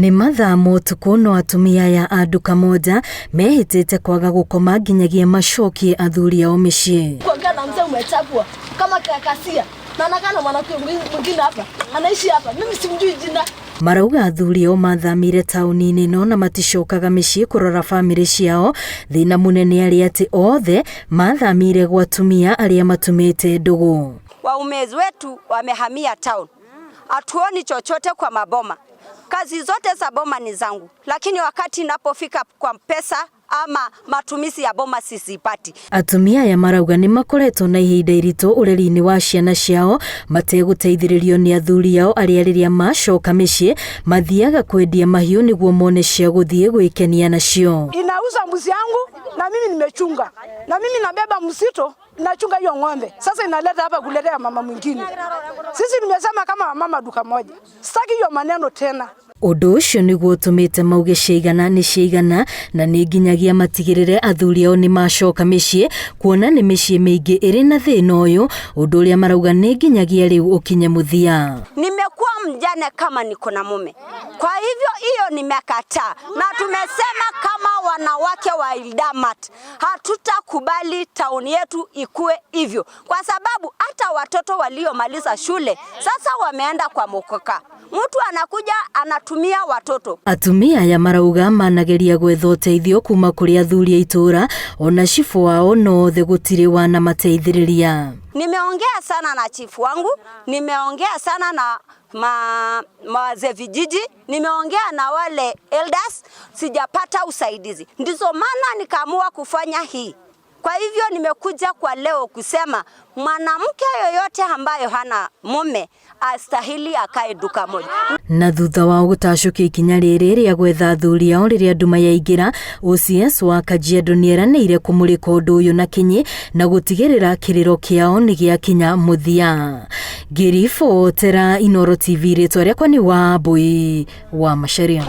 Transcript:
Nĩ mathaa ma ũtukũ no atumia aya a nduka moja mehĩtĩte kwaga gũkoma nginyagia macokie athuri ao mĩciĩ. Kuongea na mzee umechapwa kama kakasia na anakaa na mwanamke mwingine hapa anaishi hapa, mimi simjui jina. Marauga athuri ao mathamire taũni-inĩ ĩno na maticokaga mĩciĩ kũrora bamĩrĩ ciao. Thĩna mũnene arĩ atĩ othe mathamire gwa atumia arĩa matumĩte ndũgũ. Waume wetu wamehamia town, hatuoni chochote kwa maboma. Kazi zote za boma ni zangu, lakini wakati inapofika kwa pesa ama matumizi ya boma sizipati. Atumia aya marauga nĩ makoretwo na ihinda iritũ ũreri-inĩ wa ciana ciao mategũteithĩrĩrio nĩ athuri ao arĩa rĩrĩa macoka mĩciĩ mathiaga kwendia mahiũ nĩguo mone cia gũthiĩ gwĩkenia nacio. Inauza mbuzi yangu na mimi nimechunga, na mimi nabeba msito nachunga hiyo ng'ombe, sasa inaleta hapa kuletea mama mwingine. Sisi nimesema kama mama duka moja, sitaki hiyo maneno tena. Ũndũ ũcio nĩguo ũtũmĩte mauge ciaigana nĩ ciaigana na nĩ nginyagia matigĩrĩre athuri ao nĩ macoka mĩciĩ kuona nĩ mĩciĩ mĩingĩ ĩrĩ na thĩna ũyũ, ũndũ ũrĩa marauga nĩ nginyagia rĩu ũkinye mũthia. Nimekuwa mjane kama niko na mume, kwa hivyo hiyo nimekataa, na tumesema kama wanawake wa Ildamat hatutakubali tauni yetu ikue hivyo, kwa sababu hata watoto waliomaliza shule sasa wameenda kwa mokoka. Mtu anakuja anatumia watoto. Atumia aya marauga manageria gwetha ũteithio kuma kũrĩ athuri a itũra ona cibũ wao no othe gũtirĩ wanamateithĩrĩria. Nimeongea sana na chifu wangu, nimeongea sana na wazee vijiji, nimeongea na wale elders, sijapata usaidizi. Ndizo maana nikaamua kufanya hii. Kwa hivyo nimekuja kwa leo kusema mwanamke yoyote ambayo hana mume astahili akae duka moja. Na thutha wao gũtacũkia ikinya rĩrĩ rĩa gwetha athuri ao rĩrĩa nduma yaingĩra, OCS wa Kajiado nĩeranĩire kũmũrĩka ũndũ ũyũ na kinyi na gũtigĩrĩra kĩrĩro kĩao nĩ gĩakinya mũthia. Ngĩribotera Inooro TV, rĩtwa rĩakwa nĩ Wambui wa Macharia.